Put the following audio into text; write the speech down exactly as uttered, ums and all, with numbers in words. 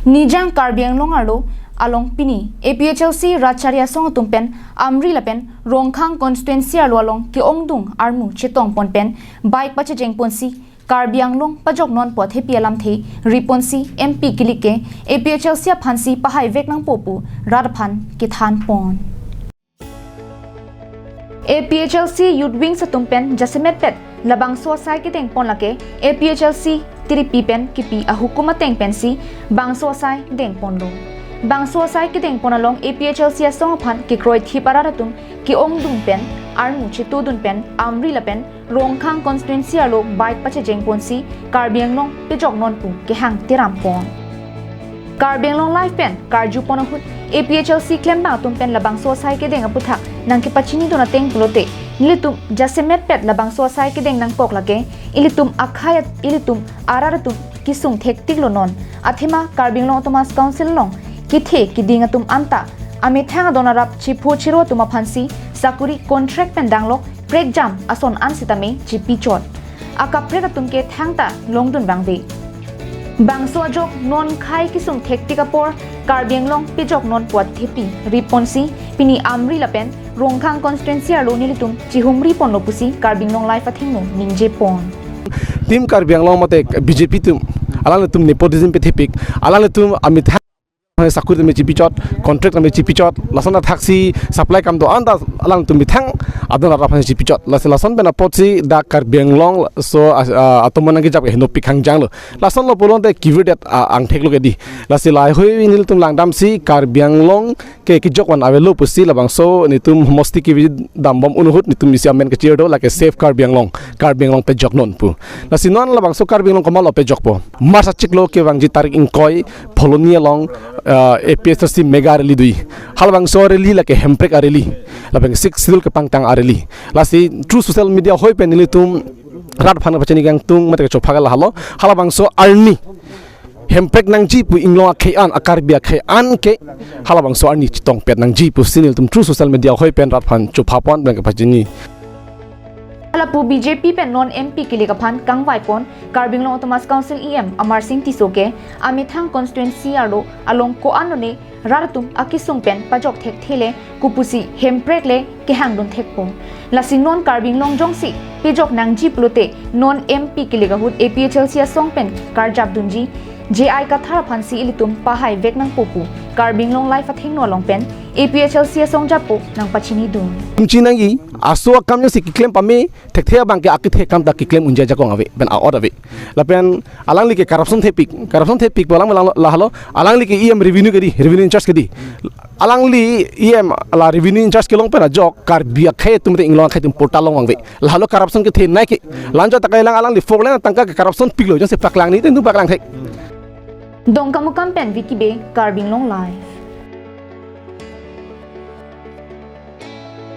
Nijang Karbi Anglong arlo along pini A P H L C Ratchari asong atum pen Amri lapen Rongkhang constituency arlo along ke-ongdung armu chetongpon pen bike pachejengponsi Karbi Anglong pajoknonpo athepi alamthe riponsi M P kilik ke A P H L C aphansi pahaivek nangpo pu rat aphan kethanpon. A P H L C Youth Wings atum pen jasemet pet labangso asai kedengpon lake A P H L C tiripi pen kipi ahukum ateng pensi bangso asai dengponlo. Bangso asai kedengpon along A P H L C asong aphan kekroithip arat atum ke-ongdung pen armu chetodun pen Amri lapen Rongkhang constituency arlo bike pachejengponsi Karbi Anglong pejoknon pu kehang tirampon. Karbi Anglong Live pen karjupon ahut A P H L C klembang atum pen labangso asai kedeng aputhak nangkepachinidun ateng pulote nelitum jasemet pet labangso asai kedeng nangkok lake ilitum akhai at- ilitum arat atum kesung thektiklo non. Athema Karbi Anglong Autonomous Council along kethe keding atum anta amethang adon arap chipho chiro atum aphansi sakuri contract pen danglok prekjam ason an sitame chipichot. Akaprek atum ke thangta longdun vangve. Bangso ajok non khei kesung thektik apor Karbi Anglong pejoknonpo athepi riponsi pini Amri lapen Rongkhang constituency arlo nelitum chihumriponlo pusi Karbi Anglong Live athengno ningjepon. Team Karbi Anglong mate B J P atum, alanglitum nepotism pethepik, alanglitum amethang sakuri tame chipichot, contract tame chipichot, lason athaksi supply kam do-an ta alangtum methang adon arap aphan chipichot. Lasi lason pen apotsi dak Karbi Anglong so a- a- atomo nangkejap ke henopik hangjanglo. Lasonlo pulote kivirdet a- angtheklo kedi. Lasi lahei nelitum langdamsi Karbi Anglong ke kejokvan avelo pusi labangso nelitum mosti kevi dambom ahut nelitum isi amen kechir do lake Save Karbi Anglong, Karbi Anglong pejoknon pu. Lasi non labangso Karbi Anglong komatlo pejokpo. March achiklo kevangji tarik ingkoi Phuloni along, ah, A P H L C mega rally do-i. Halabangso rally lake Hemprek a-rally. Lapen Sixth Schedule kepangtang a-rally. Lasi through social media hoi pen nelitum rat aphan pachini kangtung mate kachopha ke lahelo. Halabangso arni Hemprek nangji pu inglong akhei an, a-Karbi akhei an ke halabangso arni chetongpet nangji pusi nelitum through social media hoi pen rat aphan chophapon pen kepachini. Halapu B J P pen non M P kilik aphan kangvaipon Karbi Anglong Autonomous Council E M Amarsing Tisso ke amethang constituency arlo along ko-an lone rat atum akesung pen pajok thekthele kopusi Hemprek le kehangdun thekpo. Lasi non Karbi Anglong jongsi pejok nangji pulote non M P kilik ahut A P H L C asong pen karjapdunji J I Kathar aphansi ilitum pahaivek nangpo pu Karbi Anglong Live athengno along pen A P H L C asong japo nangpachinidun. Tumchi nangji, aso akam jongsi keklem pame, thekthe abang ke akethe akam ta keklem unji ajakong ave, pen a-ot ave. Lapen alangli ke corruption thepik, corruption thepik pu alang alang lahelo, alangli ke E M revenue kedi, revenue in charge kedi. Alangli E M la revenue in charge kelong pen ajok, Karbi akhei atum te inglong akhei atum portal long vangve. Lahelo corruption kethenei ke, lanjo ta kailang alangli four lane atangka ke corruption piklo, jongsi paklang ni, tentu paklang thek. Dongkamukam pen Vicky Bey, Karbi Anglong Live.